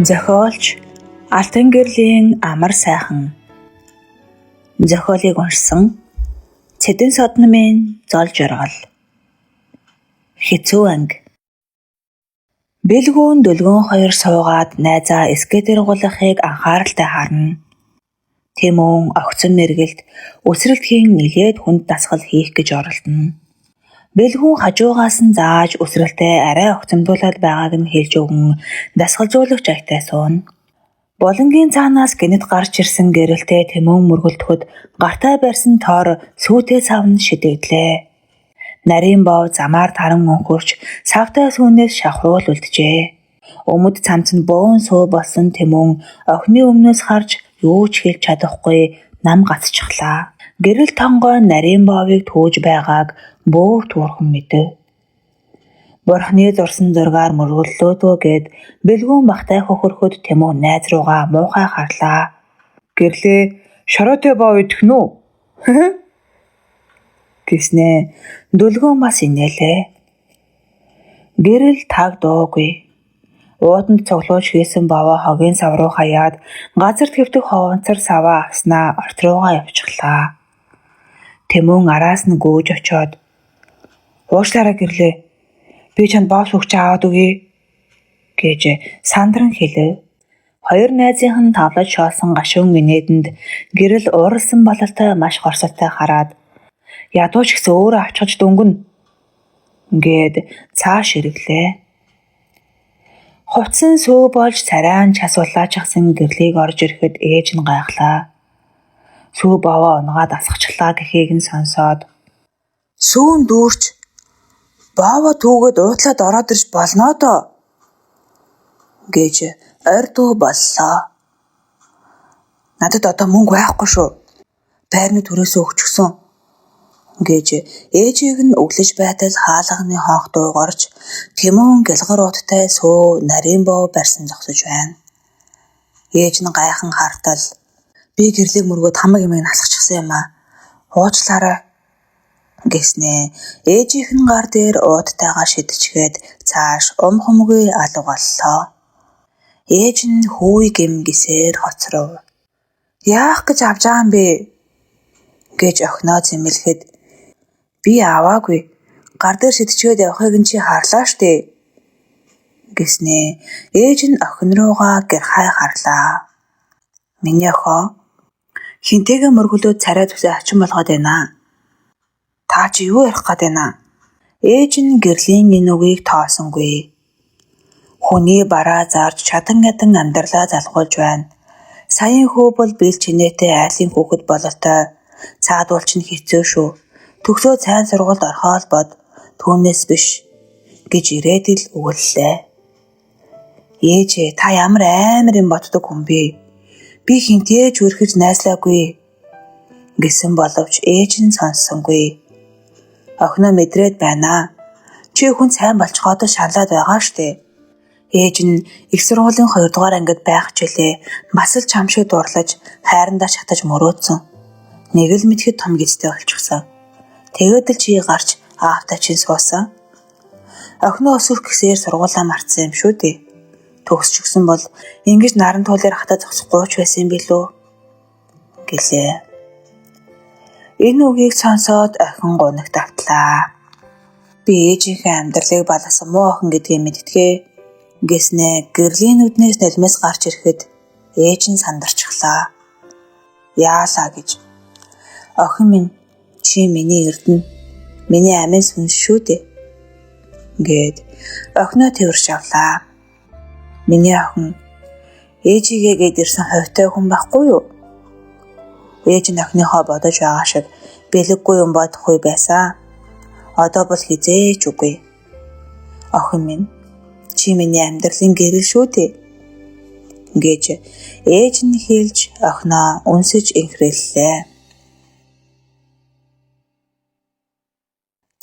Зохиолч Алтан гэрлийн Амар сайхан. Зохиолыг уншсан Цэдэн Содномын Зол жаргал. Хэцүү анги. Бэлгүүн Дөлгөөн хоёр суугаад найзаа скейтээр гулгахыг анхааралтай харна. Тэмүүн огцом мэргэлт үсрэлт хийн нэлээд хүнд дасгал хийх гэж оролдоно. Бэлгүүн хажуугаас нь зааж үсрэлтээ арай огцомдуулаад байгааг нь хэлж өгөн дасгалжуулагч аятай сууна. Булангийн цаанаас гэнэт гарч ирсэн гэрэлтэй Тэмүүн мөргөлдөхөд гартаа барьсан тоор сүүтэй сав нь шидэгдлээ. Нарийн бов замаар таран өнхөрч савтай сүүнээс шавхруул үлджээ. Өмд цамц нь бөөн суу болсон Тэмүүн охины өмнөөс харж юу ч хэлж чадахгүй нам гацчихлаа. Гэрэл тонгой нарийн боовыг түүж байгааг бөөр түүрхэн мэдэв. Бурхны зурсан зургаар мөргөллөө дөө гэд Бэлгүүн бахтай хөхөрөхөд Тэмүүн найз руугаа муухай харлаа. Гэрлээ шороотой боо идэх нь үү? Гэснээ Дөлгөөн бас инээлээ. Гэрэл таг дуугүй. Ууданд цуглуулж хийсэн бовоо хогийн сав руу хаяад газар хэвтэх ховонцор саваа авснаа орт руугаа явчихлаа. Тэмүүн араас нь гүйж очоод "Уучлаарай гэрлээ. Би чамд боо сүүх чи аваад өгье" гэж сандран хэлэв. Хоёр найзынх нь тавлаж шоосон гашуун инээдэнд гэрэл ууралсан балалтай маш хорсолтой хараад ядуу ч гэсэн өөрөө авчихаж дөнгөнө гээд цааш эргэлээ. Хувцас нь сүү болж царай нь час улаачихсан гэрлийг орж ирэхэд ээж нь гайхлаа. Сүү бовоо унгаад асгачихлаа гэхийг нь сонсоод Сүүн дүүрч боовоо түүгээд уудлаад ороод ирж болно доо гэж ойр дүү боллоо. Надад одоо мөнгө байхгүй шүү. Байрны түрээсээ өгчихсөн гэж ээжийг нь өглөж байтал хаалганы хонх дуугарч Тэмүүн гялгар ууттай сүү нарийн бов барьсан зогсож байна. Ээж нь гайхан хартал би гэрлийг мөргөөд хамаг юмыг нь алхачихсан юм аа. Уучлаарай гэснээ ээжийнх нь гар дээр ууттайгаа шидчихээд цааш ум хумгүй алга боллоо. Ээж нь хүү гэм гэсээр хоцров. Яах гэж авч байгаа юм бэ гэж охиноо зэмлэхэд би аваагүй. Гар дээр шидчихээд явахыг нь чи харлаа штэ гэснээ ээж нь охин руугаа гярхай харлаа. Миний охин хинтэйгээ мөргөлөөд царай зүсээ хачин болгоод байна. Та чи юу ярих гээд байна? Ээж нь гэрлийн энэ үгийг тоосонгүй. Хүний бараа зарж чадан ядан амьдралаа залгуулж байна. Саяын хүү бол бэл чинээтэй айлын хүүхэд бололтой. Цаадуул чинь хэцүү шүү. Төгсөө сайн сургуульд орхоо л бод. Түүнээс биш гэж ирээд л өгөллөө. Ээжээ та ямар амар юм боддог хүн бэ? Би хинтээ ч үрэхэж найзлаагүй гэсэн боловч ээж нь сонссонгүй. Охиноо мэдрээд байна. Чи хүн сайн болцоход шаналаад байгаа штэ. Ээж нь их сургуулийн 2 дугаар ангид байх жилээ бас л чам шиг дурлаж хайрандаа шатаж мөрөөдсөн. Нэг л мэдэхэд том гизтэй болчихсон. Тэгээд л чи гарч аавтай чинь суусан. Охиноо өсөх гэсээр сургуулаа мартсан юм шүү дээ. Төгсчихсөн бол ингэж наран туулаар хатаа зогсохгүй ч байсан юм билүү гэлээ. Энэ үгийг сонсоод охин гунигт автлаа. Би ээжийнхээ амьдралыг баласан муу охин гэдгийг мэддэгэ гэснээ гэрлийн нүднээс нулимс гарч ирэхэд ээж нь сандарчихлаа. Яалаа гэж. Охин минь чи миний эрдэнэ. Миний амийн сүнс шүү дээ гээд охиноо тэрч авлаа. Миний охин ээжигээ гээд ирсэн хувьтай хүн байхгүй юу? Ээж нь охиныхоо бодож байгаа шиг бэлэггүй юм бодохгүй байсан. Одоо бол хизээч үгүй. Охин минь чи миний амьдралын гэрэл шүү дээ гэж ээж нь хэлж охиноо үнсэж инхрээллээ.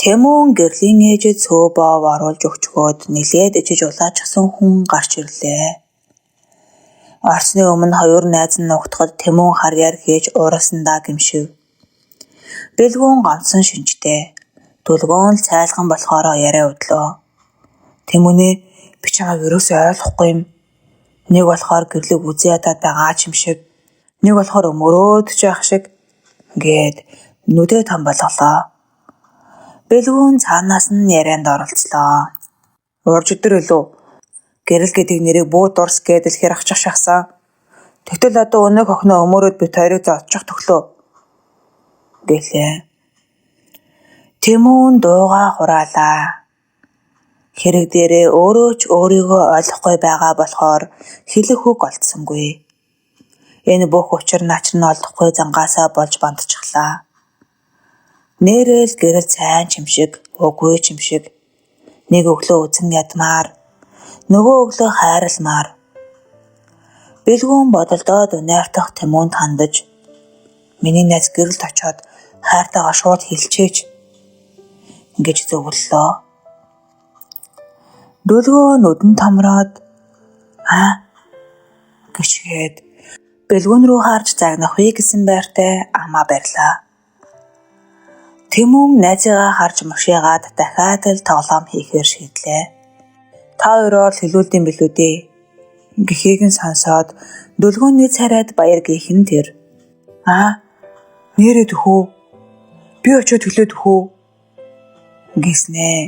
Тэмүүн гэрлийн ээжид сүү боов оруулж өгчхөөд нэлээд ичиж улаачихсан хүн гарч ирлээ. Орсны өмнө хоёр найз нь нугдахад Тэмүүн харьяар хийж ууралсандаа гэмшив. Бэлгүүн гомдсон шинжтэй. Дүлгөөн л цайлган болохоороо яриа удлаа. Тэмүүнээ би чамайг ерөөсөө ойлгохгүй юм. Нэг болохоор гэрлийг үзэн ядаад байгаа ч юм шиг, нэг болохоор өмөрөөд ч байх шиг гээд нүдээ том болголоо. Бэлгүүн цаанаас нь ярианд оролцлоо. Урж өдөр илүү гэрэл гэдэг нэрийг бүү дурс гэдэл хэр ахчих шахсан. Тэгтэл одоо өнөөх охиноо өмөрөөд бит хоёрыг зодчих төглөө гэлээ. Тэмүүн дуугаа хураалаа. Хэрэг дээрээ өөрөө ч өөрийгөө ойлгохгүй байгаа болохоор хэлэх үг олдсонгүй. Энэ бүх учир начир нь олдохгүй зангаасаа болж бандчихлаа. Нээрээ л гэрэл сайн ч юм шиг, үгүй ч юм шиг. Нэг өглөө үзэн ядмаар, нөгөө өглөө хайрламаар. Бэлгүүн бодолдоод униартах Тэмүүнд хандаж миний найз гэрэлд очиод хайртайгаа шууд хэлчээч гэж зөвлөлөө. Дүлгөө нүдэн томроод аа гэчгээд бэлгүүн рүү харж загнах вэ гэсэн байртай амаа барьлаа. Тэмүүн найзыгаа харж мушигаад дахиад л тоглоом хийхээр шийдлээ. Та хоёроор л хэлүүлдэм билүү дээ гэхийг нь сонсоод дүлгөөний царайд баяр гих нь тэр. Аа нэрээ төхөө би очиод төлөө төхөө гэснээ.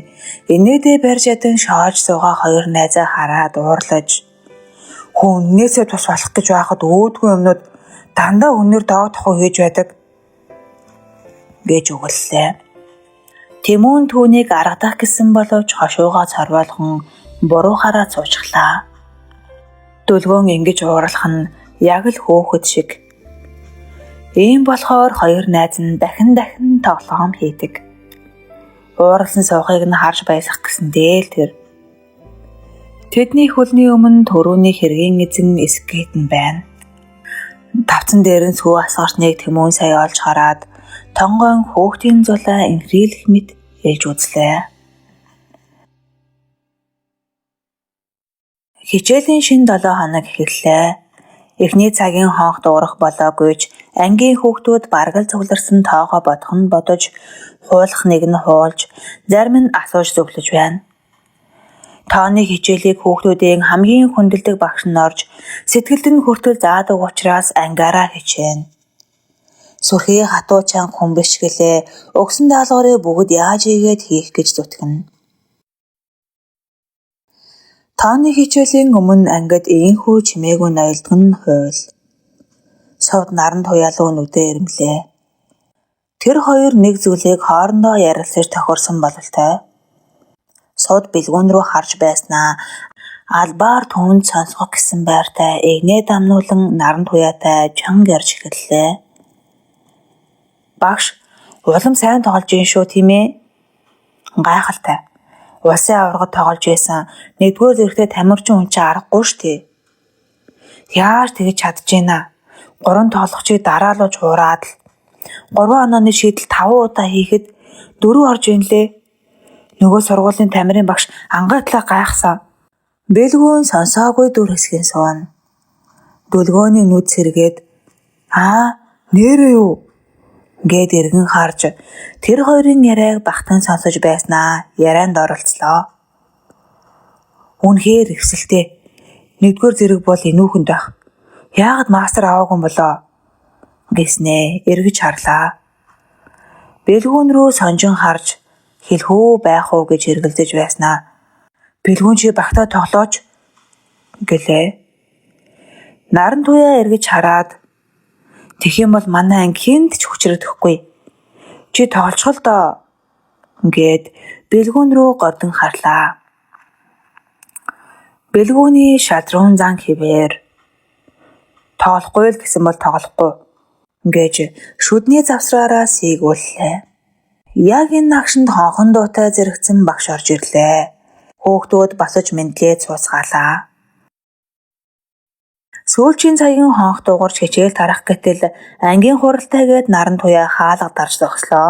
Инээдээ барьж ядан шоож суугаа хоёр найзаа хараад уурлаж хүн үннээсээ тус болох гэж байхад өөдгөө юмнууд дандаа үнээр доогдохгүй хийж байдаг гэж өгөллээ. Тэмүүн түүнийг аргадах гэсэн боловч хошуугаа цорвоолхон буруухаараа цуучглаа. Дүлгөөн ингэж уурлах нь яг л хөөхөд шиг. Ийм болохоор хоёр найз нь дахин дахин тоглоом хийдэг. Ууралсан суухыг нь харж баясах гэсэн дээ л тэр. Тэдний хөлний өмнө төрүүний хэргийн эзэн Эскет нь байна. Тавцан дээр нь сүү асгарсныг Тэмүүн сая олж хараад тонгоон хөөхтийн зулаа инхрийлэх мэт хэлж үзлээ. Хичээлийн шинэ 7 хоног эхэллээ. Эхний цагийн хонх дуурах болоогүй ч ангийн хүүхдүүд бараг л цугларсан тоогоо бодох нь бодож, хуулах нэг нь хуулж, зарим нь асууж зөвлөж байна. Тооны хичээлийг хүүхдүүдийн хамгийн хүндэлдэг багш нь орж сэтгэлд нь хүртэл заадаг учраас ангиараа хичээнэ. Сүрхий хатуу чанга хүн биш гэлээ өгсөн даалгаврыг бүгд яаж ийгээд хийх гэж зүтгэнэ. Тооны хичээлийн өмнө ангид ийнхүү чимээгүй ноёлдог нь хуйл. Сувд наранд хуяалуу нүдээ эрмлээ. Тэр хоёр нэг зүйлийг хоорондоо ярилцаж тохирсон бололтой. Сувд бэлгүүн рүү харж байснаа албаар түүнд сонсгох гэсэн байртай эгнээ дамнуулан наранд хуяатай чанга ярьж эхэллээ. Багш улам сайн тоглож ийн шүү тийм ээ? Гайхалтай. Улсын аваргад тоглож байсан. Нэгдүгээр зэрэгтээ тамирчин хүн чинь аргагүй шүү дээ. Яаж тэгж чадж гинэ? 3 тоглогчийг дараалуулж хуураад л 3 онооны шийдэл 5 удаа хийхэд 4 орж инлээ. Нөгөө сургуулийн тамирын багш ангайтлаа гайхсан. Бэлгүүн сонсоогүй дүр хэсгийн сууна. Дүлгөөний нүд сэргээд аа нэрээ юу гээд эргэн харж тэр хоёрын яриаг багтан сонсож байснаа ярианд оролцлоо. Үнэхээр эвсэлтэй. Нэгдүгээр зэрэг бол энүүхэнд байх. Яагаад мастер аваагүй юм болоо гэснээ эргэж харлаа. Бэлгүүн рүү сонжин харж хэлэх үү байх уу гэж эргэлзэж байснаа. Бэлгүүн чи багтаа тоглооч гэлээ. Наран туяа эргэж хараад Тэгэх юм бол манай анги хэнд ч хүчрэгдэхгүй. Чи тоглочих л доо гээд бэлгүүн рүү гордон харлаа. Бэлгүүний шалруун зан хിവэр тоглохгүй л гэсэн бол тоглохгүй гэж шүдний завсраараа сийгүүллээ. Яг энэ агшинд хонхон дуутай зэрэгцэн багш орж ирлээ. Хүүхдүүд босож мэндлээд сууцгаалаа. Сүүлчийн цагийн хонх дуугарч хичээл тарах гэтэл ангийн хуралтай гээд наран туяа хаалга дарж зогслоо.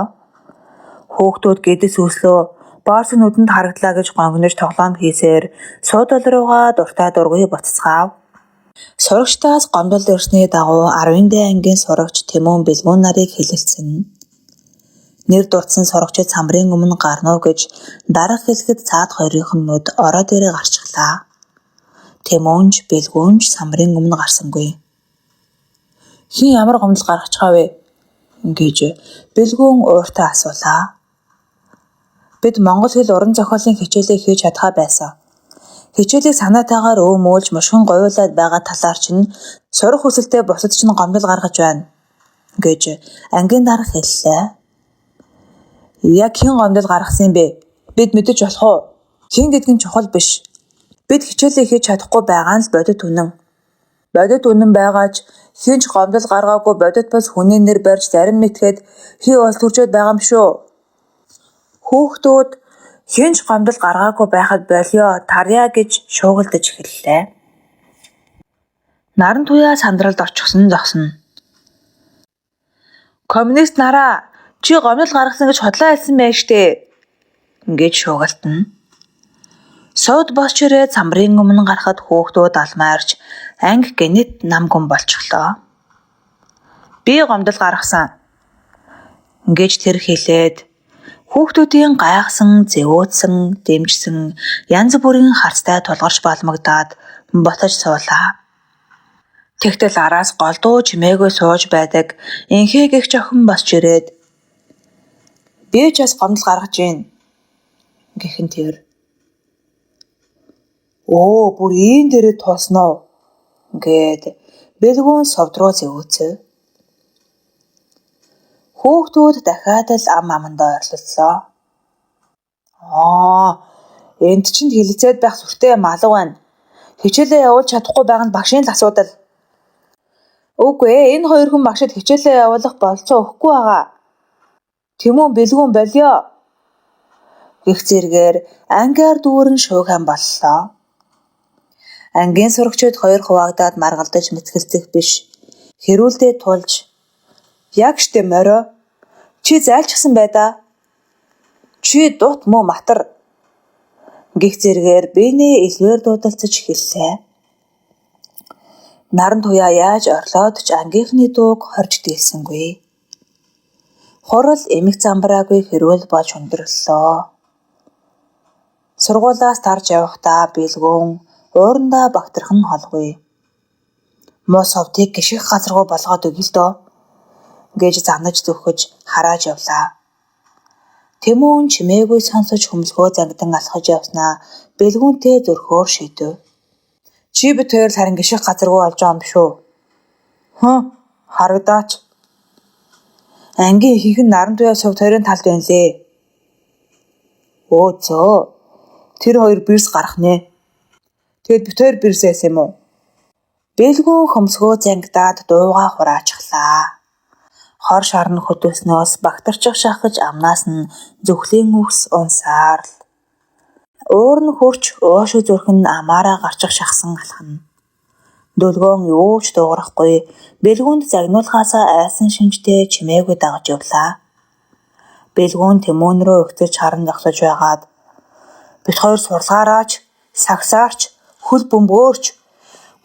Хүүхдүүд гэдэс өслөө боорс нүдэнд харагдлаа гэж гонгинож тоглоом хийсээр суудал руугаа дуртай дургүй буцацгаав. Сурагчдаас гомдол ирсний дагуу 10-нд ангийн сурагч Тэмүүн Бэлгүүн нарыг хэлэлцэнэ. Нэр дурдсан сурагчид самрын өмнө гарна уу гэж дарга хэлэхэд цаад хоёрынх нь нүд ороо дээрээ гарчглаа. Тэмүнж, Бэлгүнж самрын өмнө гарсангүй. Хэн ямар гомдол гаргачихаа вэ гэж Бэлгүүн ууртай асуулаа. Бид монгол хэл уран зохиолын хичээлээ хийж чадхаа байсан. Хичээлийг санаатайгаар өөмөөлж мушгин говиулаад байгаа талаар чинь сурах хүсэлтэй бусад чинь гомдол гаргаж байна гэж ангийн дарга хэллээ. Яг хэн гомдол гаргасан юм бэ? Бид мэдэж болох уу? Хэн гэдэг нь чухал биш. Бид хичээлээ хийж чадахгүй байгаа нь л бодит үнэн. Бодит үнэн байгаа ч хэн ч гомдол гаргаагүй бодит бус хүний нэр барьж зарим мэдхэд хий бол төржөөд байгаа юм шүү. Хүүхдүүд хэн ч гомдол гаргаагүй байхад болио тарья гэж шуугилдаж эхэллээ. Наран туяа сандралд очихсон зогсоно. Коммунист нараа чи гомдол гаргасан гэж худлаа хэлсэн байж тээ гэж шуугилтана. Сувд босч ирээд самрын өмнө гарахад хүүхдүүд алмаарч анги гэнэт нам гүм болчихлоо. Би гомдол гаргасан гэж тэр хэлээд хүүхдүүдийн гайхсан, зэвүүцсэн, дэмжсэн янз бүрийн харцтай тулгарч балмагдаад ботож суулаа. Тэгтэл араас голдуу чимээгүй сууж байдаг Энхээ гэгч охин босч ирээд би ч бас гомдол гаргаж гин гэх нь тэр. Өө бүр ийм дээрээ туусан уу гээд Бэлгүүн сувд руу зэвүүцэв. Хүүхдүүд дахиад л ам амандаа ойрлоллоо. Аа энд чинь хэлэлцээд байх сүртэй юм алга байна. Хичээлээ явуулж чадахгүй байгаа нь багшийн л асуудал. Үгүй ээ, энэ хоёр хүн багшид хичээлээ явуулах бололцоо өгөхгүй байгаа. Тэмүүн Бэлгүүн болио гэх зэргээр ангиар дүүрэн шуугиан боллоо. Ангийн сурагчид хоёр хуваагдаад маргалдаж мэцгэлцэх биш. Хэрүүлдээ тулж яг штэ морио чи зайлчсан бай даа. Чи дут муу матар гэх зэргээр биенээ элвээр дуудалцаж эхэллээ. Наран туяа яаж орлоод ч ангийнхны дууг хорж дийлсэнгүй. Хурал эмх замбраагүй хэрүүл болж өндөрлөлөө. Сургуулиас тарж явахдаа Бэлгүүн уурандаа багтрах нь холгүй. Муу сувдыг гишгэх газаргүй болгоод өгье л доо гэж занаж зүхэж харааж явлаа. Тэмүүн чимээгүй сонсож хөмсгөө зангидан алхаж явснаа Бэлгүүнтэй зүрхөөр шийдэв. Чи бид хоёр л харин гишгэх газаргүй болж байгаа юм биш үү? Хөө харагдаач. Ангийн ихэнх нь наран туяа сувд хоёрын талд байна лээ. Өө зөө. Тэр хоёр бирс гарах нэ. Тэгэд бид хоёр бирс байсан юм уу? Бэлгүүн хөмсгөө зангидаад дуугаа хураачихлаа. Хор шарн хөдөлснөөс багтарчих шахаж амнаас нь зүхлийн үхс унсаар л. Уур нь хөрч уушиг зүрх нь амаараа гарчих шахсан алхана. Дөлгөөн юу ч дуугарахгүй Бэлгүүнд загнуулахаасаа айсан шинжтэй чимээгүй дагаж явлаа. Бэлгүүн Тэмүүн рүү өгтөж харан зогсож байгаад бид хоёр сурлагаараач, сагсаарч, хөл бөмбөөрч,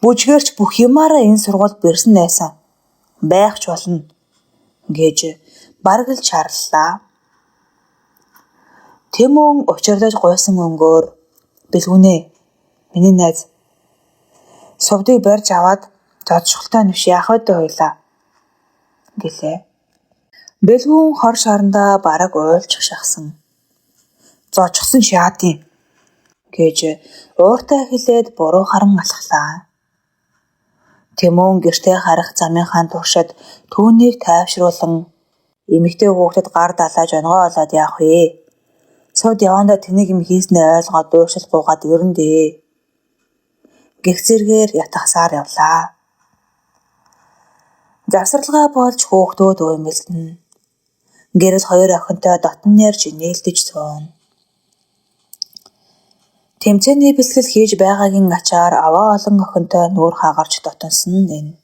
бүжгээрч бүх юмаараа энэ сургуульд бэрсэн найсан. Байх ч болно гэж бараг л чарлаа. Тэмүүн учирлаж гуйсан өнгөөр Бэлгүүнээ миний найз сувдыг барьж аваад зодчголтой нэвш яах вэ дээ хоёлаа гэлээ. Бэлгүүн хор шарандаа бараг уйлчих шахсан. Зодчихсон ч яадын гэж ууртай хэлээд буруу харан алхлаа. Тэмүүн гэртээ харах замынхаа туршид түүнийг тайвшруулан эмэгтэй хүүхдэд гар далааж онгой олоод яах вэ? Сувд явандаа тэнийг юм хийснээ ойлгоод ууршил гуйгаад ирнэ дээ гэх зэргээр ятгасаар явлаа. Завсарлагаа болж хүүхдүүд уймэлдэнэ. Гэрэл хоёр охинтой дотн ярьж инээлдэж сууна. Тэмцээний бэлтгэл хийж байгаагийн ачаар аваа олон охинтой нүүр хагарч дотносон нь энэ.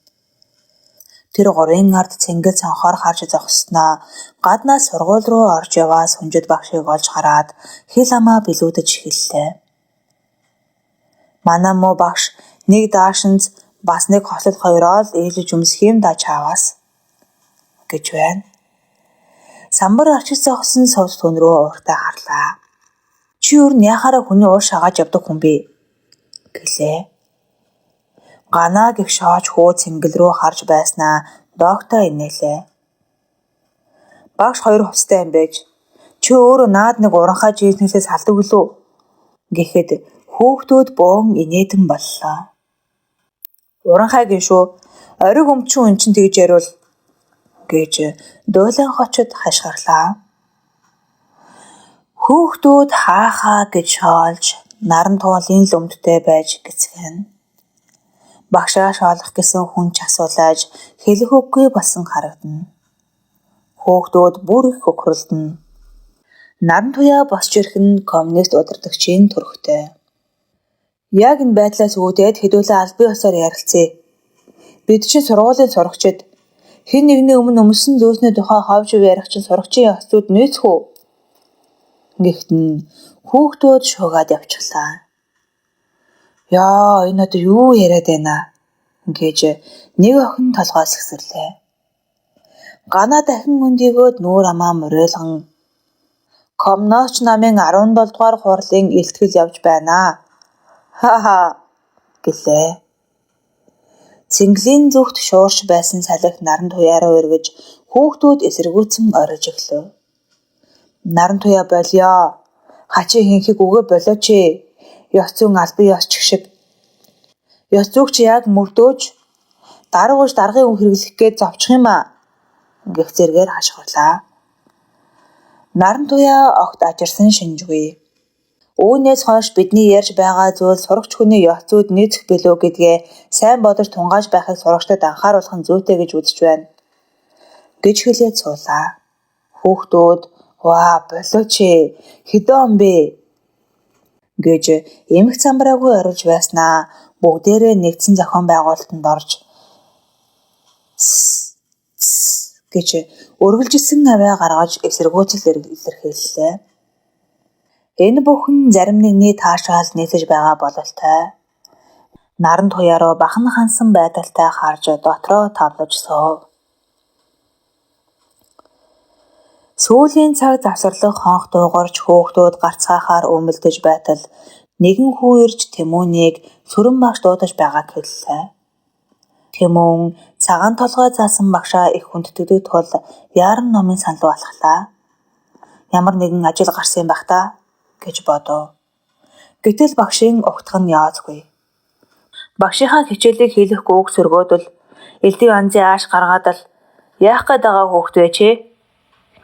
Тэр гурвын ард цэнгэл цонхоор харж зогссноо гаднаас сургууль руу орж яваа Сүнжид багшийг олж хараад хэл амаа билүүдэж эхэллээ. Манай муу багш нэг даашинз бас нэг хослол хоёроо л ээлж өмсөх юм да чаавас гэж байна. Самбар арчиж зогссон сувд түн рүү ууртай харлаа. Чи өөр нь яхаараа хүний уур шагааж явдаг хүн бэ гэлээ. Ганаа гэх шооч хүү цэнгэл рүү харж байснаа доогтой инээлээ. Багш хоёр хувцастай юм байж чи өөрөө наад нэг уранхай жинснээсээ салдаг билүү гэхэд хүүхдүүд бөөн инээдэн боллоо. Уранхай гин шүү. Ориг өмчөн хүн чинь тэгж яриул гэж Дуулан хочид хашгирлаа. Хүүхдүүд хаа хаа гэж шоолж наран туулын лүмдтэй байж гисгэн. Багшаа шоолох гэсэн хүн ч асуулааж хэлэх үггүй болсон харагдана. Хүүхдүүд бүр их хөхрөлдөнө. Наран туяа босч ирэх нь коммунист удирдагчийн төрхтэй. Яг энэ байдлаас үүдээд хэдүүлээ албан ёсоор ярилцъя. Бид чинь сургуулийн сурагчид хэн нэгний өмнө өмссөн зөөсний тухай хов шив ярих чинь сурагчийн ёс зүйд нөөцөх үү? Гэхдээ нь хүүхдүүд шуугаад явчихлаа. Яа, энэ одоо юу яриад байна гэж нэг охин толгой сэгсэрлээ. Ганаа дахин өндийгөөд нүүр амаа муриулган Комноч намын 17 дугаар хурлын илтгэл явж байна. Ха ха гэлээ. Цэнгэлийн зүгт шуурч байсан салхи наран туяа руу эргэж хүүхдүүд эсэргүүцэн орилж эхлэв. Наран туяа болио. Хачин хинхийг үгээ болооч ээ. Ёс зүйн албан ёсч шиг. Ёс зүйг чи яг мөрдөөж дарга ууж даргын үг хэрэглэх гээд зовчих юм аа гэх зэргээр хашгирлаа. Наран туяа огт ажирсан шинжгүй. Үүнээс хойш бидний ярьж байгаа зүйл сурагч хүний ёс зүйд нийцэх билүү гэдгээ сайн бодож тунгааж байхыг сурагчдад анхааруулах нь зүйтэй гэж үзэж байна гэж хэлээд суулаа. Хүүхдүүд "Ваа, болооч ээ, хэдэн он бэ?" гэж эмх самбараагүй орилж байснаа бүгдээрээ нэгдсэн зохион байгуулалтанд орж гэж үргэлжилсэн авиа гаргаж эсэргүүцэл илэрхийллээ. Энэ бүхэн зарим нэгний таашаал нийцэж байгаа бололтой. Наран туяа руу бахан хансан байдалтай харж дотроо тавлаж суув. Сүүлийн цаг завсарлах хонх дуугарч хөөхтүүд гарцгаахаар өмөлдөж байтал нэгэн хүү ирж Тэмүүнийг Сүрэн багш дуудаж байгааг хэллээ. Тэмүүн цагаан толгой заасан багшаа их хүндэтгэдэг тул яаран номын сан руу алхлаа. Ямар нэгэн ажил гарсан юм байх та гэж бодов. Гэтэл багшийн угтах нь яазгүй. Багшийнхаа хичээлийг хийлэхгүй үг сөргөөдөл элдв янзын ааш гаргаад л яах гээд байгаа хөөхт вэ чи?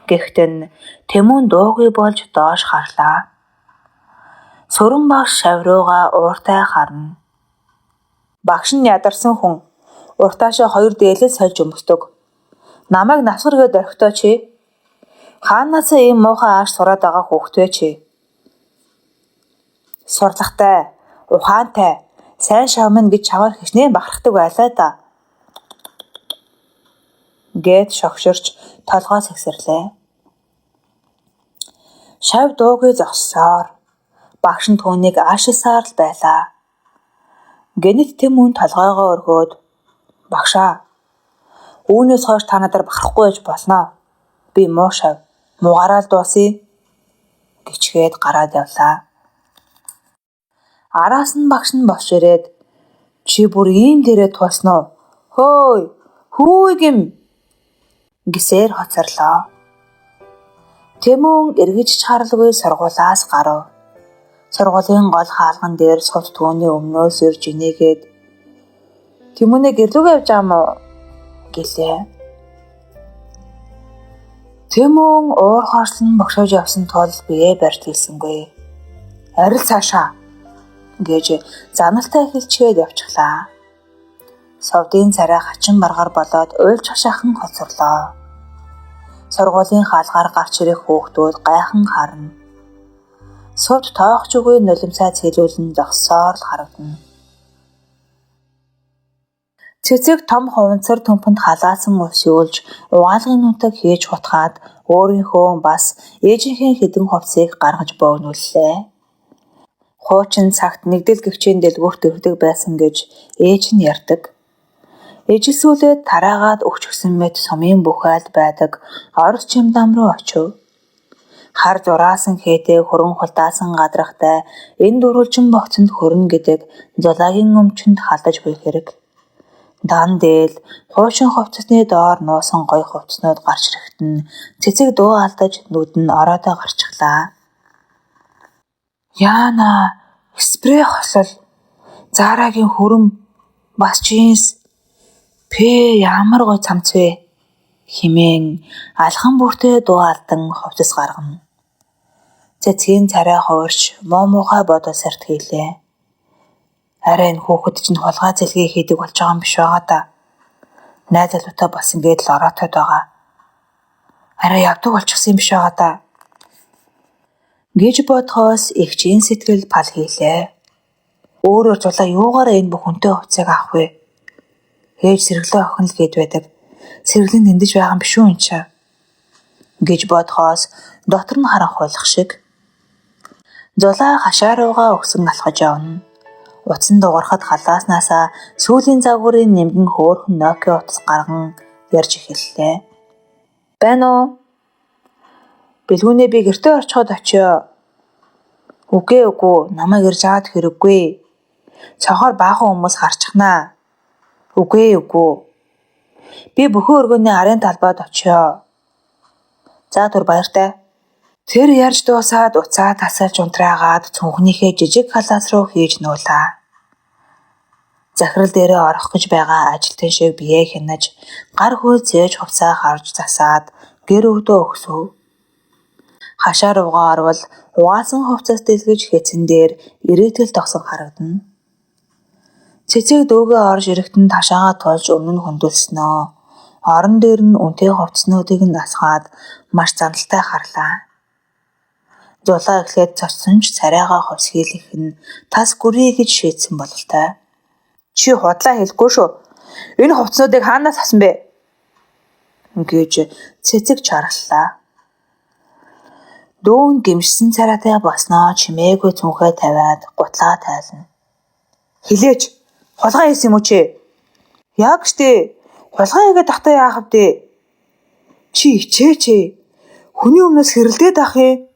Гэхдээ нь Тэмүүн дуугүй болж доош харлаа. Сүрэн багш шав руугаа ууртай харна. Багш нь ядарсан хүн. Уртаашаа хоёр дээлэл сольж өмсдөг. Намайг навсгар гээд орхитой чи. Хаанаасаа ийм муухай ааш сураад байгаа хүүхэд вэ чи? Сурлагатай, ухаантай, сайн шав минь гэж чамаар хичнээн бахархдаг байлаа да гээд шогширч толгой сэгсэрлээ. Шав дуугүй зогссоор багш нь түүнийг аашилсаар л байлаа. Гэнэт Тэмүүн толгойгоо өргөөд "Багшаа, үүнээс хойш та надаар бахархгүй байж болно. Би муу шав, муугаараа л дуусъя" гэчгээд гараад явлаа. Араас нь багш нь босч ирээд "Чи бүр ийм дээрээ тулсан уу? Хөөй, хүү гэм" гэсээр хоцорлоо. Тэмүүн эргэж чаралгүй сургуулиас гарав. Сургуулийн гол хаалган дээр сувд түүний өмнөөс ирж инээгээд "Тэмүүнээ гэрлүүгээ явж байгаа юм уу?" гэлээ. Тэмүүн уур хорслон богшоож явсан тул биеэ барьж хэлсэнгүй. "Арил цаашаа" гэж заналтай хэлчихэд явчихлаа. Сувдын царай хачин баргаар болоод уйлж хашаахан хоцорлоо. Сургуулийн хаалгаар гарч ирэх хүүхдүүд гайхан харна. Сувд тоох ч үгүй нулимсаа цэлүүлэн зогссоор л харагдана. Цэцэг том хуванцар төмпөнд халаасан ус юулж угаалгын нутаг хийж хутгаад өөрийнхөө бас ээжийнхээ хэдэн хувцсыг гаргаж богинуллаа. Хуучин цагт нэгдэл гэгчийн дэлгүүрт ирдэг байсан гэж ээж нь ярьдаг. Ижилсүүлээд тараагаад өгчихсөн мэт сумын бүх айлд байдаг Орос чимдам руу очив. Хар зураасан хээтэй хөрөн хулдаасан гадрахтай энэ дөрвөлжин богцонд хөрнө гэдэг Зулаагийн өмчөнд халдаж буй хэрэг. Дан дээл хуучин хувцасны доор нуусан гоё хувцаснууд гарч ирэхэд нь Цэцэг дуу алдаж нүд нь ороодоо гарчихлаа. Яана спрей хослол Зарагийн хөрөм бас джинс пэ ямар гоё цамц вэ хэмээн алхан бүртээ дуу алдан хувцас гаргана. Цэцгийн царай хувирч муу муухай бодол сэртгийлээ. Арай энэ хүүхэд чинь хулгай зэлгээ хийдэг болж байгаа юм биш байгаа да. Найз залуутай болсон гээд л ороотойд байгаа. Арай явдаг болчихсон юм биш байгаа да гэж бодхоос эгчийн сэтгэл пал хийлээ. Өөрөөр Зулаа юугаараа энэ бүх үнэтэй хувцсыг авах вэ? Ээж сэргэлэн охин л гээд байдаг. Сэргэлэн тэмдэж байгаа юм биш үү энэ чинь гэж бодхоос дотор нь харанхуйлах шиг. Зулаа хашаа руугаа өгсөн алхаж явна. Утсан дуурахад халааснаасаа сүүлийн загварын нэмгэн хөөрхөн Nokia утас гарган ярьж эхэллээ. Байна уу? Бэлгүүнээ би гэртээ орчиход очиё. Үгүй үгүй намайг ирж аваад хэрэггүй. Цохоор баахан хүмүүс харчихнаа. Үгүй үгүй. Би бүхэн өргөөний арын талбайд очиё. За түр баяртай. Тэр ярьж дуусаад уцаа тасалж унтраагаад цүнхнийхээ жижиг халаас руу хийж нуулаа. Захирал дээрээ орох гэж байгаа ажилтан шиг биеэ хянаж, гар хөл зээж хувцаа харж засаад гэр өвдөө өгсөв. Хашаа руугаа орвол угаасан хувцас дэлгэж хэцэн дээр ирээтэл тогсон харагдана. Цэцэг дүүгээ орж ирэхэд нь ташаагаа тулж өмнө нь хөндөлснөө. Орон дээр нь үнэтэй хувцаснуудыг нь асгаад маш зандалтай харлаа. Зулаа эхлээд цоцсон ч царайгаа хувьсгийлэх нь тас гүрий гэж шийдсэн бололтой. Чи худлаа хэлэхгүй шүү. Энэ хувцаснуудыг хаанаас авсан бэ? Гэж цэцэг чарлалаа. Дүүн гэмшсэн царайтай болсноо чимээгүй цүнхээ тавиад гутлаа тайлна. Хилээч хулгай хийсэн юм уу чи? Яг штэ. Хулгай хийгээд тахтаа яах вэ? Чи ичээч ээ. Хүний өмнөөс хэрэлдээд ах юм.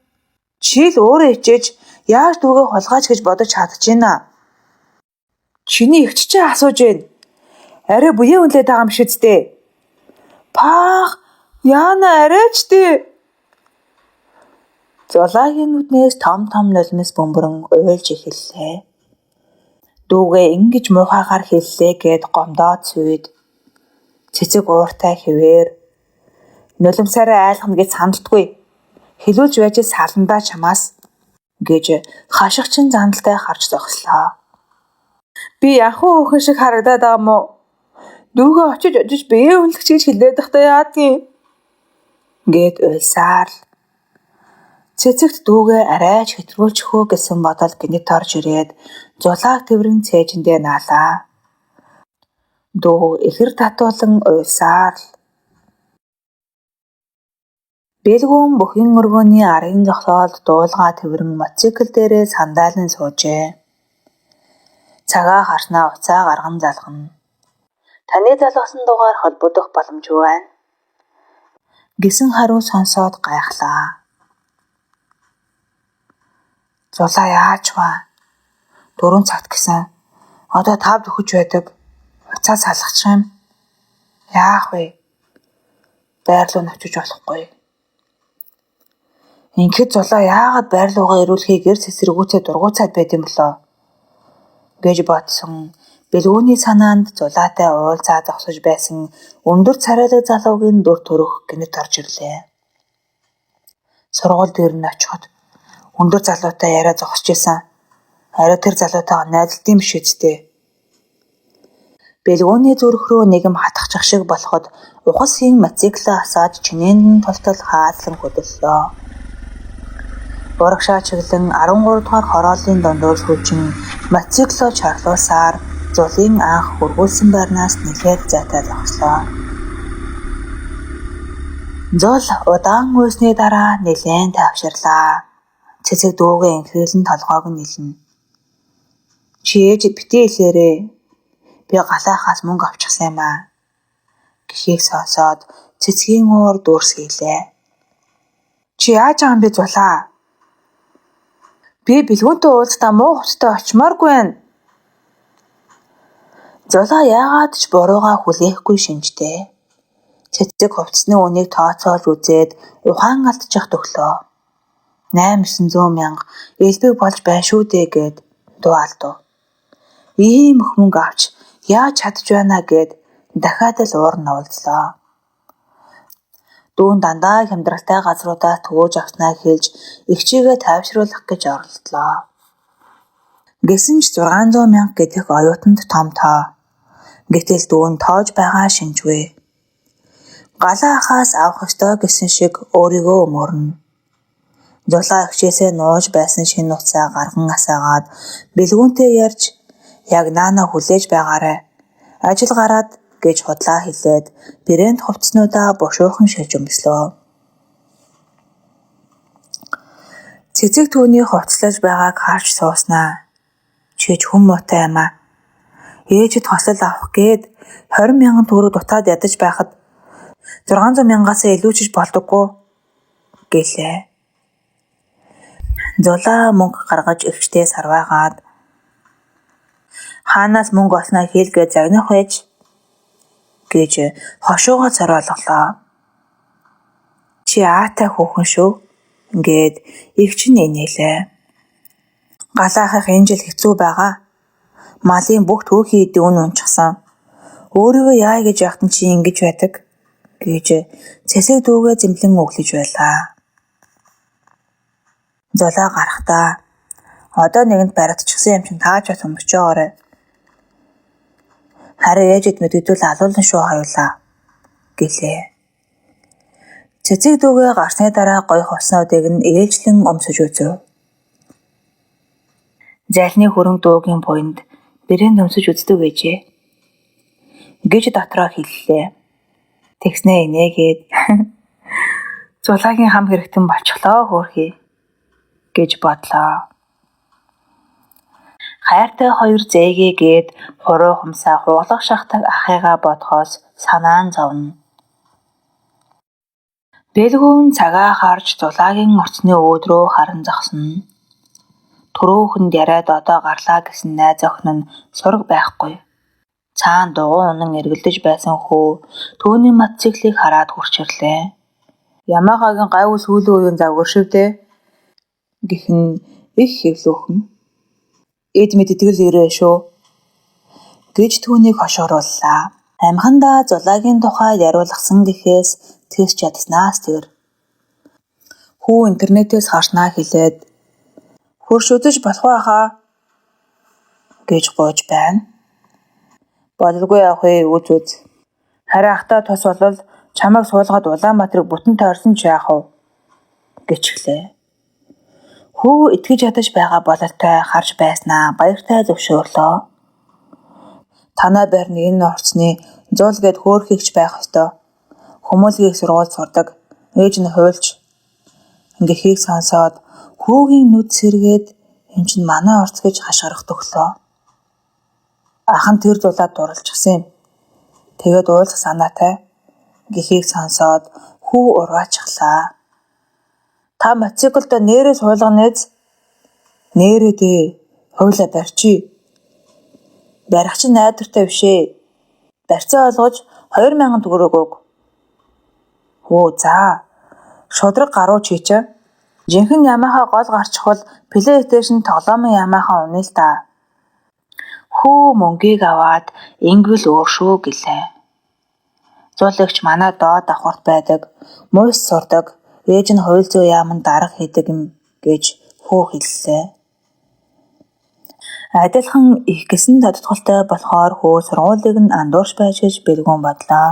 Чи л өөрөө ичээж яаж дүүгээ хулгайч гэж бодож чадчихна. Чиний эгч чинь асууж байна. Арай буян үнлээд байгаа юм шиг үстэй. Паах яана арайч дээ. Зулаагийн нүднээс том том нулимс бөмбөрөн уйлж эхэллээ. Дүүгээ ингэж муухайгаар хэллээ гэд гомдоод сүйд. Цэцэг ууртай хэвээр нулимсаараа айлгана гэж сандалдаггүй. Хэлүүлж байж саландаа чамаас гэж хашгичин зандалтай харж зогслоо. Би янхан өөхөн шиг харагдаад байгаа мó? Дүүгээ очиж очиж бие үнэлэх гэж хэлээд байхдаа яадгийн гэд уйлсаар л Цэцэгт дүүгээ арайч хэтрүүлчих үү гэсэн бодол гэнэт орж ирээд Зулааг тэврэн цээжиндээ наалаа. Дүү ихэр татуулан уйлсаар л Бэлгүүн бүхэн өргөөний арын зогсоолд дуулгаа тэврэн мотоцикл дээрээ сандайлан суужээ. Цагаа харснаа утсаа гарган залгана. Таны залгасан дугаар холбогдох боломжгүй байна гэсэн хариу сонсоод гайхлаа. Зулаа яаж вэ? 4 цагт гэсэн. Одоо 5 дөхөж байдаг. Утсаа салгачих юм. Яах вэ? Байр руу нь очиж болохгүй. Ингэхэд Зулаа яагаад байр руугаа ирүүлэхийг эрс эсэргүүцээ дургуйцаад байд юм болоо гэж бодсон. Бэлгүүний санаанд Зулаатай уулзаа зогсож байсан өндөр царайлаг залуугийн дүр төрх гэнэт орж ирлээ. Сургууль дээр нь очиход өндөр залуутай яриа зогсож исэн. Арай тэр залуутайгаа найзалдсан биш үсттэй. Бэлгүүний зүрх рүү нэгэн хатгачих шиг болоход ухас хийн мотоциклаа асааж чинээнд нь тултал хаазлан хөдөллөө. Урагшаа чиглэн 13 дугаар хорооллын дундуур сүүлжин мотоциклоо чарлуусаар зулын анх хүргүүлсэн байрнаас нэлээд зайтай зогслоо. Зул удаан уйсны дараа нэлээн тайвширлаа. Цэцэг дүүгээ инхрийлэн толгойг нь илнэ. Чи ээжид битгий хэлээрэй. Би галаахаас мөнгө авчихсан юм аа гэхийг сонсоод цэцгийн уур дүүрсгийлээ. Чи яаж байгаа юм бэ Зулаа? Би Бэлгүүнтэй уулзахдаа муу хувцастай очимооргүй байна. Зулаа яагаад ч буруугаа хүлээхгүй шинжтэй. Цэцэг хувцасны үнийг тооцоолж үзээд ухаан алдчих төглөө. 800 мянга элбэг болж байна шүү дээ гэд дуу алдав. Ийм их мөнгө авч яаж чадаж байна гэд дахиад л уур нь уулзлаа. Дүүн дандаа хямдралтай газруудаас төвөөж авснаа хэлж эгчийгээ тайвшруулах гэж оролдлоо. Гэсэн ч 600 мянга гэдэг оюутанд том тоо. Гэтэл дүүн тоож байгаа шинжгүй. Галаа ахаас авах ёстой гэсэн шиг өөрийгөө өмөрнө. Зулаа эгчээсээ нууж байсан шинэ утсаа гарган асаагаад Бэлгүүнтэй ярьж яг наана хүлээж байгаарай. Ажил гараад гэж худлаа хэлээд брэнд хувцаснуудаа бушуухан шилж өмслөө. Цэцэг түүний хувцаслаж байгааг харж сууснаа. Чи ч хүн муутай юм аа. Ээжид хослол авах гээд 20 мянган төгрөг дутаад ядаж байхад 600 мянгаас илүү ч болдоггүй гэлээ. Зулаа мөнгө гаргаж эгчтэй сарвайгаад хаанаас мөнгө олсноо хийлгээ загнах байж гэж хошуугаа зориулглаа. Чи аатай хүүхэн шүү ингээд эгч нь инээлээ. Галаахах энэ жил хэцүү байгаа. Малын бүх түүхий эдийн үн унчихсан. Өөрийгөө яая гэж яхад нь чи ингэж байдаг гэж цэцэг дүүгээ зэмлэн өглөж байлаа. Зулаа гарахдаа одоо нэгэнд баригдчихсан юм чинь тааж бас өмсөж байгаарай. Харин ээжид мэдэгдвэл алуулна шүү хоёулаа гэлээ. Цэцэг дүүгээ гарсны дараа гоё хувцаснуудыг нь ээлжлэн өмсөж үзэв. Зайлны хөрөнгө дуугийн буянд брэнд өмсөж үздэг байжээ гэж дотроо хэллээ. Тэгснээ инээгээд Зулаагийн хам хэрэгтэн болчихлоо хөөрхий гэж бодлоо. Хайртай хоёр зээгээ гээд хуруу хумсаа хугалах шахдаг ахыгаа бодхоос санаа нь зовно. Бэлгүүн цагаа харж Зулаагийн орцны үүд рүү харан зогсно. Түрүүхэнд яриад одоо гарлаа гэсэн найз охин нь сураг байхгүй. Цаана дугуй унан эргэлдэж байсан хүү түүний мотоциклийг хараад хүрч ирлээ. Ямахагийн гайгүй сүүлийн үеийн загвар шүү дээ гэх нь их хэвлүүхэн. Эд мэддэг л ирээ шүү гэж түүнийг хошуурууллаа. Амьхандаа Зулаагийн тухай яриулгасан гэхээс тэрч ядснаас тэр. Хүү интернетээс харснаа хэлээд хөрш үзэж болох уу ахаа гэж гуйж байна. Бололгүй яах вэ, үз үз. Харин ахтай тус болвол чамайг суулгаад Улаанбаатарыг бүтэн тойрсон ч яах вэ гэчихлээ. Хүү итгэж ядаж байгаа бололтой харж байснаа баяртай зөвшөөрлөө. Танай байрны энэ орцны зул гээд хөөрхийгч байх ёстой. Хүмүүлгийн их сургуульд сурдаг. Ээж нь хуульч гэхийг сонсоод хүүгийн нүд сэргээд энэ чинь манай орц гэж хашгирах төглөө. Ах нь тэр зулаад дурлчихсан юм. Тэгээд уулзах санаатай гэхийг сонсоод хүү урваачихлаа. Та мотоциклдоо нээрээ суулгана биз? Нээрээ дээ. Хуйлаа барьчих. Барих чинь найдвартай биш ээ. Барьцаа олгож 2000 төгрөг өг. Хөө за. Шудраг гаруй чи чинь. Жинхэнэ Ямаха гол гарчихвал PlayStation тоглоомын Ямаха унаа л да. Хүү мөнгийг аваад ингэвэл өөр шүү гэлээ. Зул эгч манай доод давхарт байдаг. Муйс сурдаг. Ээж нь хууль зүйн яаманд дарга хийдэг юм гэж хүү хэллээ. Адилхан их гэсэн тодтголтой болохоор хүү сургуулийг нь андуурч байж гэж Бэлгүүн бодлоо.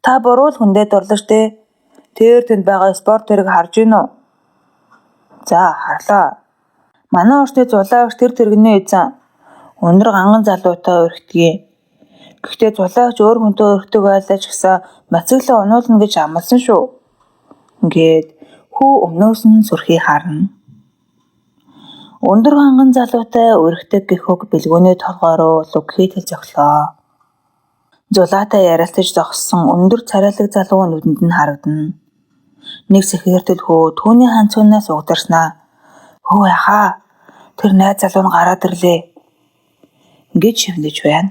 Та буруу л хүндээ дурлаж дээ. Тэр тэнд байгаа спорт тэрэг харж гин үү? За харлаа. Манай орчны Зулаа эгч тэр тэрэгний эзэн. Өндөр ганган залуутай өрхтгий. Гэхдээ Зулаа эгч өөр хүнтэй өрхдөг байлаа ч гэсэн мотоциклаа унуулна гэж амласан шүү. Ингээд хүү өмнөөс нь сүрхий харна. Өндөр ганган залуутай өрхдөг гэх үг Бэлгүүний толгой руу лүгхийтэл зөхлөө. Зулаатай ярилцаж зогссон өндөр царайлаг залуу нүдэнд нь харагдана. Нэг сэхээртэл хүү түүний ханцуунаас угдарснаа "Хөө ахаа, тэр найз залуу нь гараад ирлээ" гэж шивнэж байна.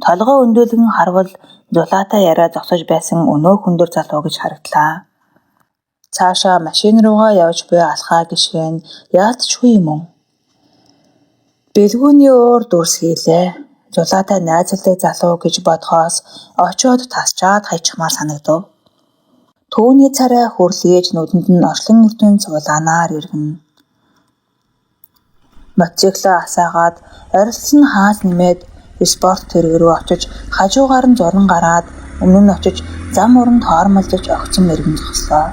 Толгой өндөөлгөн харвал Зулаатай яриа зогсож байсан өнөө хүндэр залуу гэж харагдлаа. Цаашаа машин руугаа явж буй алхаа гишгэн яалтчгүй юм уу? Бэлгүүний уур дүрс хийлээ. Зулаатай найзалдаг залуу гэж бодхоос очиод тасчаад хаячихмаар санагдав. Түүний царай хөрлөж нүдэнд нь орчлон ертөнц улаанаар эргэнэ. Мотоциклоо асаагаад орилсон нь хаас нэмээд спорт тэрэг рүү очиж хажуугаар нь зуран гараад өмнө нь очиж зам уран тоормолдож огцом эргэн зогслоо.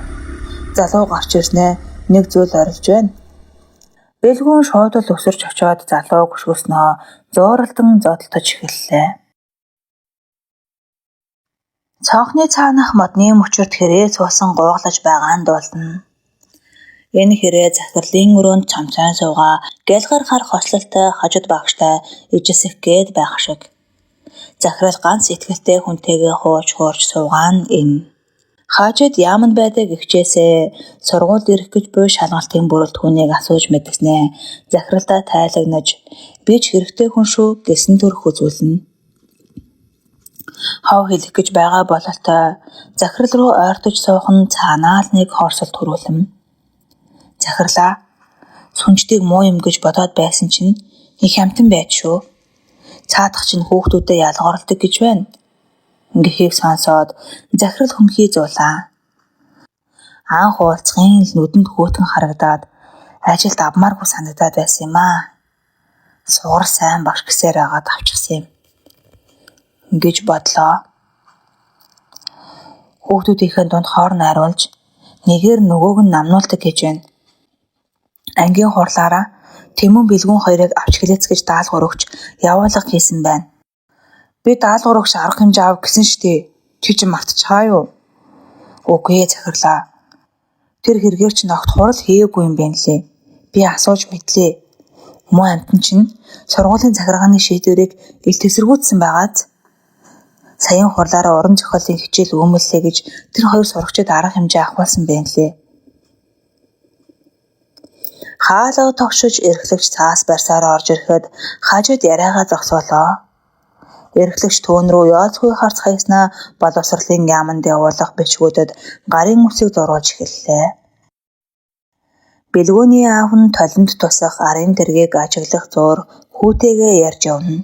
Залуу гарч ирснээ нэг зүйл орилж байна. Бэлгүүн шууд л өсөрч очиод залууг өшгөснөө зууралдан зодолдож эхэллээ. Цонхны цаанах модны мөчөрт хэрээ суусан гууглаж байгаа нь дуулдана. Энэ хэрээ захирлын өрөөнд цомцойн суугаа гялгар хар хослолтой хожид багштай ижисэх гээд байх шиг. Захирал ганц итгэлтэй хүнтэйгээ хууч хуурч суугаа нь энэ. Хажид яаманд байдаг эгчээсээ сургуульд ирэх гэж буй шалгалтын бүрэлдэхүүнийг асууж мэдсэнээ захиралдаа тайлагнаж би ч хэрэгтэй хүн шүү гэсэн төрх үзүүлнэ. Хов хэлэх гэж байгаа бололтой захирал руу ойртож суух нь цаанаа л нэг хорсол төрүүлэм. Захирлаа сүнждийг муу юм гэж бодоод байсан чинь их амтан байж шүү. Цаадах чинь хүүхдүүдэд ялгуурлдаг гэж байна. Ингэхийг сонсоод захирал хөмхий зуулаа. Анх уулзахын л нүдэнд хөтөн харагдаад ажилд авмааргүй санагдаад байсан юм аа. Сугар сайн багш гэсээр агаад авчихсан юм гэж бодлоо. Хүүхдүүдийнхээ дунд хоорн найруулж нэгээр нөгөөг нь намнуулдаг гэж байна. Ангийн хурлаараа Тэмүн Бэлгүүн хоёрыг авч хэлээц гэж даалгавар өгч явуулга хийсэн байна. Би даалгавар өгч арга хэмжээ ав гэсэн шүү дээ. Чи чинь мартчихаа юу? Үгүй ээ захирлаа. Тэр хэрэгээр чинь огт хурал хийгээгүй юм байна лээ. Би асууж мэдлээ. Муу амьтан чинь сургуулийн захиргааны шийдвэрийг ил тэсэргүүцсэн байгааз. Саяын хурлаараа уран зохиолын хичээл өгмөллөө гэж тэр хоёр сурагчид арга хэмжээ авахулсан байна лээ. Хаалга тогшиж эрхлэгч цаас барьсаар орж ирэхэд хажид яриагаа зогсоолоо. Эрхлэгч түүн рүү ёоцгүй харц хаяснаа боловсролын яаманд явуулах бичгүүдэд гарын үсэг зуруулж эхэллээ. Бэлгүүний аав нь толинд тусах арын тэргийг ажиглах зуур хүүтэйгээ ярьж явна.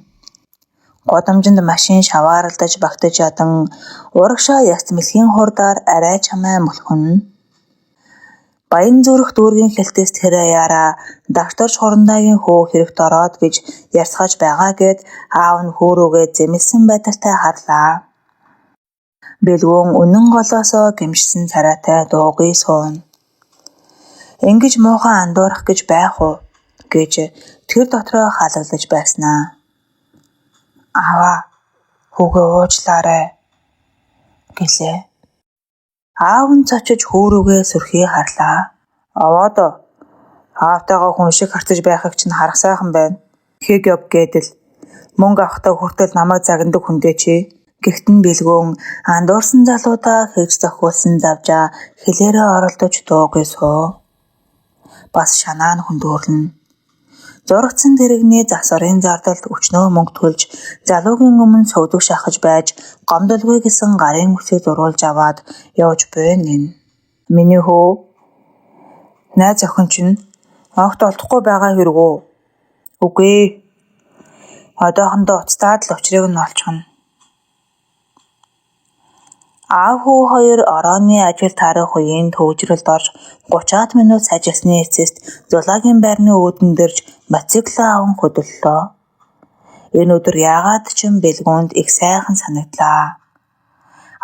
Гудамжинд машин шавааралдаж багтаж ядан урагшаа яст мэлхийн хурдаар арай чамай мөлхөнө. Баянзүрх дүүргийн хэлтэст тэр аяараа дагтарч хурандаагийн хүү хэрэгт ороод гэж ярьцгааж байгаа гэд аав нь хүү рүүгээ зэмлэсэн байдалтай харлаа. Бэлгүүн үнэн голоосоо гэмшсэн царайтай дуугүй сууна. Ингэж муухай андуурах гэж байх уу гэж тэр дотроо халаглаж байснаа. Ааваа хүүгээ уучлаарай гэлээ. Аав нь цочиж хүү рүүгээ сүрхий харлаа. Аваад аавтайгаа хүн шиг харцаж байхыг чинь харах сайхан байна. Хэг яв гэдэл мөнгө авахдаа хүртэл намайг загнадаг хүн дээ чи. Гэхдээ Бэлгүүн андуурсан залуудаа хийж зохиулсан завжаа хэлээрээ оролдож дуугүй суув. Бас шанаа нь хүндүүрлэнэ. Зурагдсан тэрэгний засварын зардалд өчнөө мөнгө төлж залуугийн өмнө сувдаг шахаж байж гомдолгүй гэсэн гарын үсэг зуруулж аваад явж буй нэн. Миний хүү найз охин чинь огт олдохгүй байгаа хэрэг үү? Үгүй ээ. Одоохондоо уцтаад л учрыг нь олчихно. Аав хүү хоёр орооны ажил таарах үеийн төвжирэлд орж 30-аад минут сайжилсны эцэст Зулаагийн байрны үүдэн дэрж мотоциклоо аван хөдөллөө. Энэ өдөр яагаад ч юм Бэлгүүнд их сайхан санагдлаа.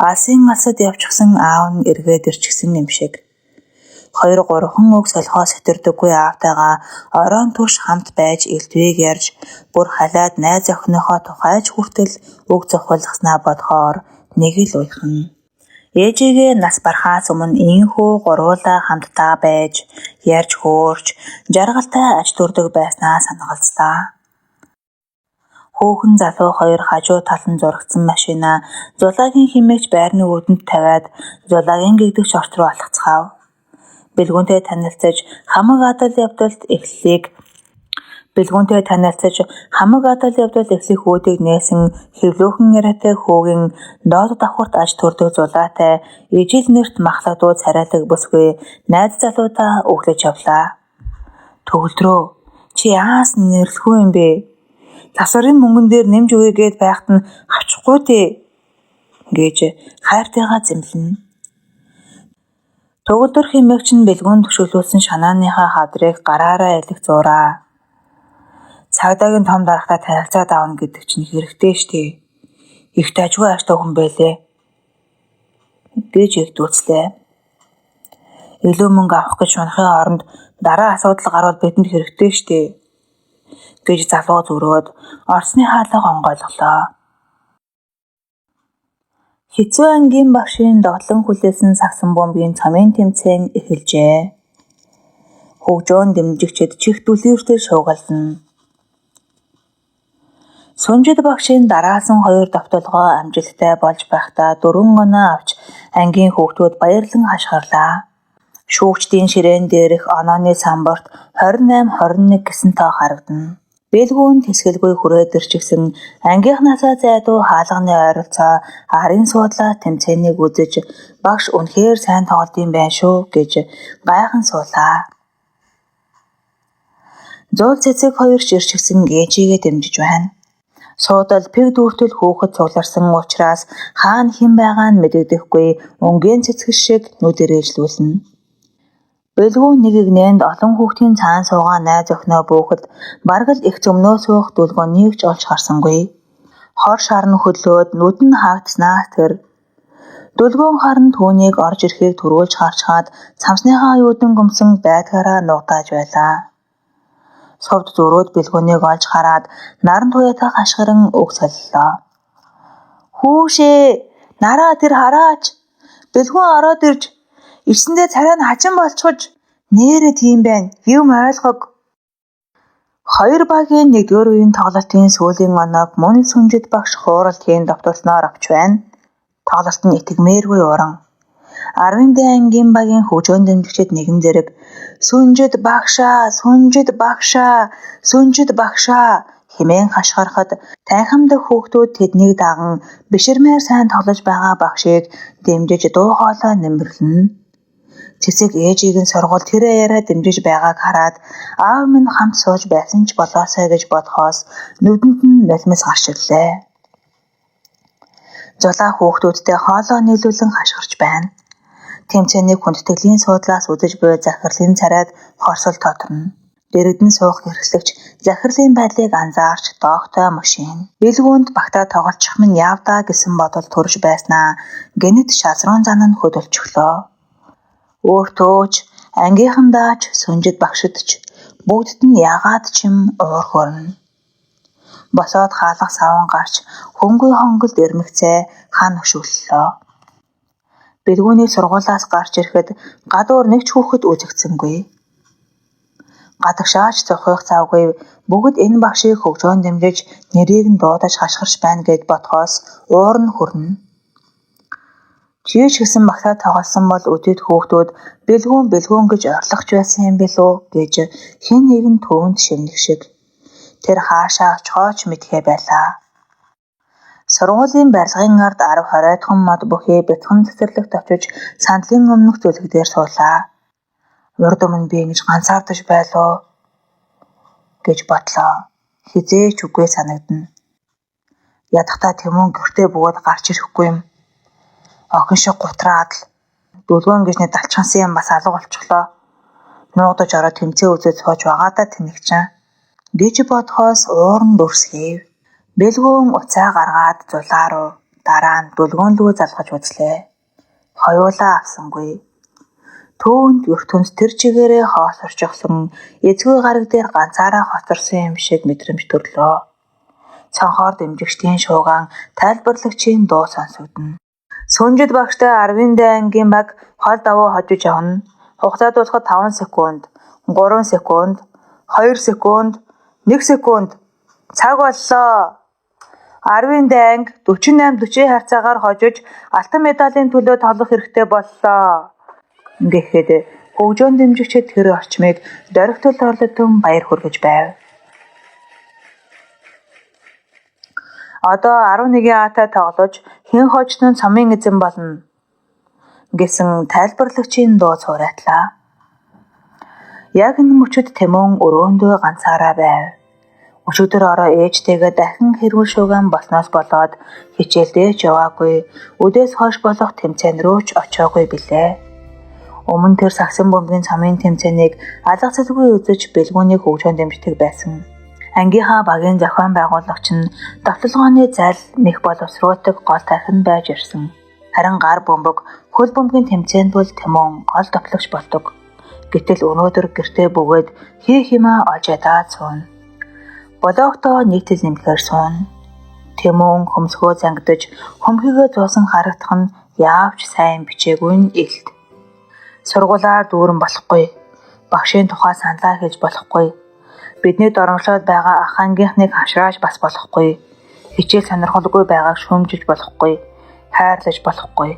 Алсын алсад явчихсан аав нь эргээд ирчихсэн юм шиг. 2 3 үг солихоо сэтэрдэггүй аавтайгаа оройн турш хамт байж элдвийг ярьж бүр халиад найз охиныхоо тухайч хүртэл үг зохиулгаснаа бодохоор нэг л уйхан. Ээжийгээ нас барахаас өмнө ийнхүү гурвуулаа хамтдаа байж ярьж хөөрч жаргалтай аж төрдөг байснаа санагалзлаа. Хүүхэн залуу хоёр хажуу тал нь зурагдсан машинаа Зулаагийн химээгч байрны үүдэнд тавиад Зулаагийн гэгдэгч орт руу алхацгаав. Бэлгүүнтэй танилцаж хамаг адал явдалд эхлэлийг Бэлгүүнтэй танилцаж хамаг адал явдал эхлэх үүдийг нээсэн хэвлөөхөн яриатай хүүгийн доод давхарт аж төрдөг Зулаатай ижил нэрт махлагдуу царайлаг бүсгүй найз залуудаа өглөж явлаа. Төгөлдрөө чи яас нэрлэхгүй юм бэ? Засварын мөнгөн дээр нэмж өгье гээд байхад нь авчихгүй дээ гэж хайртайгаа зэмлэнэ. Төгөлдөр хэмээгч нь бэлгүүн төшөглүүлсэн шанааныхаа хавдрыг гараараа элэх зуураа. Цагдаагийн том даргатай танилцаад авна гэдэг чинь хэрэгтэй штээ. Их дажгүй ааштай хүн байлээ гэж эгдүүлслээ. Илүү мөнгө авах гэж шунахын оронд дараа асуудал гарвал бидэнд хэрэгтэй штээ гэж залуу зөрөөд орсны хаалга онгойлголоо. Хэцүү ангийн багшийн догдлон хүлээсэн сагсан бөмбөгийн цомын тэмцээн эхэлжээ. Хөгжөөн дэмжигчид чих дүлийртэй шуугилдана. Сүнжид багшийн дараалсан хоёр довтолгоо амжилттай болж байхдаа 4 оноо авч ангийн хүүхдүүд баярлан хашгирлаа. Шүүгчдийн ширээн дээрх онооны самбарт 28-21 гэсэн тоо харагдана. Бэлгүүн тэсгэлгүй хүрээд ирчихсэн ангийнхнаасаа зайдуу хаалганы ойролцоо арын суудлаа тэмцээнийг үзэж багш үнэхээр сайн тоглодог юм байна шүү гэж гайхан суулаа. Зуул цэцэг хоёр ч ирчихсэн ээжийгээ дэмжиж байна. Суудал пэг дүүртэл хүүхэд цугларсан учраас хаана хэн байгаа нь мэдэгдэхгүй өнгийн цэцэг шиг нүд ирээжлүүлнэ. Бэлгүүн нэг эгнээнд олон хүүхдийн цаана суугаа найз охиноо бөөхөд бараг л эгц өмнөө суух дүлгөөнийг ч олж харсангүй. Хор шар нь хөдлөөд нүд нь хаагдсанаас тэр дүлгөөн харан түүнийг орж ирэхийг түрүүлж харчхаад самсныхаа оюутан гүмсэн байдгаараа нуугдааж байлаа. Сувд зөрөөд бэлгүүнийг олж хараад наран туяатай хашгиран үг солилоо. Хүүшээ нараа тэр хараач бэлгүүн ороод ирж ирсэндээ царай нь хачин болчихож нээрээ тийм байна юм ойлгог. Хоёр багийн нэгдүгээр үеийн тоглолтын сүүлийн оноог мөн л Сүнжид багш хууралтын довтолсноор авч байна. Тоглолт нь итгэмээргүй уран. 10 дэх ангийн багийн хөгжөөн дэмжигчид нэгэн зэрэг "Сүнжид багшаа, Сүнжид багшаа, Сүнжид багшаа" хэмээн хашгирахад танхим дэх хүүхдүүд тэднийг даган биширмээр сайн тоглож байгаа багшийг дэмжиж дуу хоолой нэмэрлэнэ. Цэцэг ээжийг нь сургуульд тэр аяараа дэмжиж байгааг хараад аав минь хамт сууж байсан ч болоосой гэж бодохоос нүдэнд нь нулимс гарч ирлээ. Зулаа хүүхдүүдтэй хоолоо нийлүүлэн хашгирч байна. Тэмцээнийг хүндэтгэлийн суудлаас үзэж буй захирлын царайд хорсол тоторно. Дэргэдэн суух эрхлэгч захирлын байдлыг анзаарч доогтой мөшийн. Бэлгүүнд багтаа тоглолчих минь яавдаа гэсэн бодол төрж байснаа гэнэт шазруун зан нь хөдөлчихлөө. Өөртөө ч, ангийнхандаа ч, Сүнжид багшид ч бүгдд нь яагаад ч юм уур хүрнэ. Босоод хаалга саван гарч хөнгүй хонголд эрмэгцээ хан өшөглөлөө. Бэлгүүний сургуулиас гарч ирэхэд гадуур нэг ч хүүхэд үзэгдсэнгүй. Гадагшаа ч зурхах завгүй бүгд энэ багшийг хөгжөөн дэмжиж нэрийг нь дуудаж хашгирч байна гэж бодохоос уур нь хүрнэ. Чи ч гэсэн багтаа тоглосон бол өдийд хүүхдүүд бэлгүүн бэлгүүн гэж орилгоч байсан юм билүү гэж хэн нэгэн түүнд шивнэх шиг. Тэр хаашаа очихоо ч мэдэхээ байлаа. Сургуулийн барилгын ард 10 20-хан мод бүхий бяцхан цэцэрлэгт очиж сандлын өмнөх зүлэг дээр суулаа. Урд өмнө би ингэж ганцаардаж байлуу гэж бодлоо. Хэзээ ч үгүй санагдана. Ядахдаа Тэмүүн гэртээ бөгөөд гарч ирэхгүй юм. Охин шиг гутраад л дүлгөөн гэж нэг далчхансан юм бас алга болчихлоо. Нуугдаж ороод тэмцээн үзээд сууж байгаа даа тэнэгчин гэж бодохоос уур нь дүрслэв. Бэлгүүн уцаа гаргаад зулаа руу дараа нь дүлгөөн лүү залгаж үзлээ. Хоёулаа авсангүй. Түүнд ертөнц тэр чигээрээ хоосорчихсон эзгүй гариг дээр ганцаараа хоцорсон юм шиг мэдрэмж төрлөө. Цонхоор дэмжигчдийн шуугиан тайлбарлагчийн дуу сонсогдоно. Сүнжид багштай 10 дэх ангийн баг хол давуу хожиж явна. Хугацаа дуусахад 5 секунд, 3 секунд, 2 секунд, 1 секунд. Цаг боллоо. 10-ын Д анги 48-40 харьцаагаар хожиж алтан медалийн төлөө тоглох хэрэгтэй боллоо гэхэд хөгжөөн дэмжигчид тэр орчмыг доргитол орлодон баяр хүргэж байв. Одоо 11-ийн А-тай тоглож хэн хожсон нь цомын эзэн болно гэсэн тайлбарлагчийн дуу цуурайтлаа. Яг энэ мөчид Тэмүн өрөөндөө ганцаараа байв. Өчигдөр орой ээжтэйгээ дахин хэрүүл шуугиан болсноос болоод хичээлдээ ч яваагүй, үдээс хойш болох тэмцээн рүү ч очоогүй билээ. Өмнө тэр сагсан бөмбөгийн цомын тэмцээнийг алгацалгүй үзэж бэлгүүнийг хөгжөөн дэмждэг байсан. Ангийнхаа багийн зохион байгуулагч нь довтолгооны зал мэх боловсруулдаг гол тархинд байж ирсэн. Харин гар бөмбөг, хөл бөмбөгийн тэмцээнд бол Тэмүн гол довтлогч болдог. Гэтэл өнөөдөр гэртээ бөгөөд хийх юмаа олж ядаад сууна. Блогтоо нийтлэл нэмэхээр сууна. Тэмүн хөмсгөө зангидаж хөмхийгөө зуусан харагдах нь яавч сайн бичээгүй нь илт. Сургуулаар дүүрэн болохгүй. Багшийн тухай саналаа хэлж болохгүй. Бидний доромжлоод байгаа ах ангийнхныг хашрааж бас болохгүй. Хичээл сонирхолгүй байгааг шүүмжиж болохгүй. Хайрлаж болохгүй.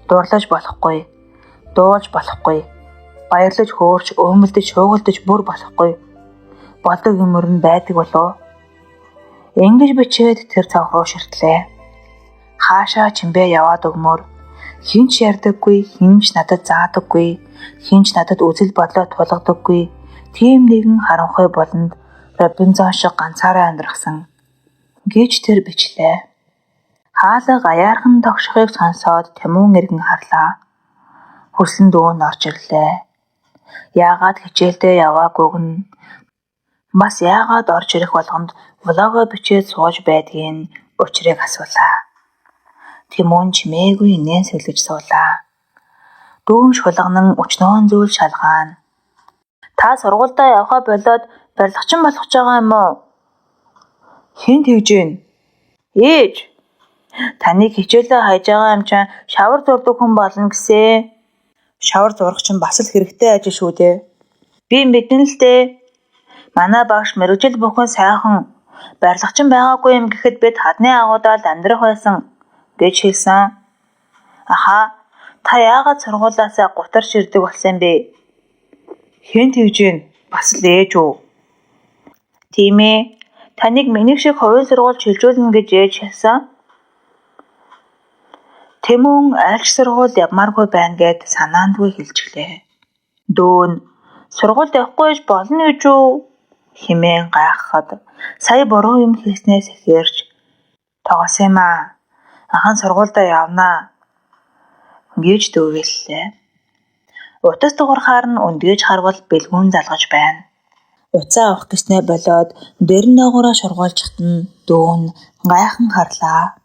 Дурлаж болохгүй. Дуулж болохгүй. Баярлаж хөөрч, өөмөлдөж, шуугилдаж бүр болохгүй. Болдог юм өрн байдаг болов. Ингэж бичээд тэр цонх руу ширтлээ. Хаашаа чимбээ яваад өгмөр. Хэн ч ярьдаггүй, хэн ч надад заадаггүй, хэн ч надад үзэл бодлоо тулгадаггүй. Тийм нэгэн харанхуй болонд Робинзон шиг ганцаараа амьдрахсан гэж тэр бичлээ. Хаалга аяархан тогшихыг сонсоод Тэмүн эргэн харлаа. Хүсэл дүүн орж ирлээ. Яагаад хичээлдээ яваагүйг нь бас яагаад орж ирэх болгонд влогоо бичээд сууж байдгийг учрыг асуулаа. Тэмүн чимээгүй инээн сэлгэж суулаа. Дүүн шулганан өчнөөн зүйл шалгаана. Та сургуульдаа явахаа болиод барилгачин болох гэж байгаа юм уу? Хэн тэгж гин? Ээж. Таныг хичээлээ хайж байгаа юм чинь шавар зурдаг хүн болно гэсэ. Шавар зурах чинь бас л хэрэгтэй ажил шүү дээ. Би мэднэ л дээ. Манай багш мэргэжил бүхэн сайхан барилгачин байгаагүй юм гэхэд бид хадны агуудаал амьдрах байсан гэж хэлсэн. Ахаа, та яагаад сургуулиасаа гутарч ирдэг болсон юм бэ? Хэн тэгж гин? Бас л ээж үү? Тийм ээ. Таныг миний шиг хувийн сургуульд шилжүүлнэ гэж ээж хэлсэн. Тэмүн аль ч сургуульд явмааргүй байна гэд санаандгүй хэлчихлээ. Дүү нь сургуульд явахгүй гэж болно гэж үү хэмээн гайхахад сая буруу юм хийснээс ихэрч тогос юм аа. Ахан сургуульдаа явнаа гэж дүүгэллээ. Утас дуурахаар нь өндгийж харвал бэлгүүн залгаж байна. Утсаа авах гэснээ болоод дэрэн доогуураа шоргоолжиход нь дүү нь гайхан харлаа.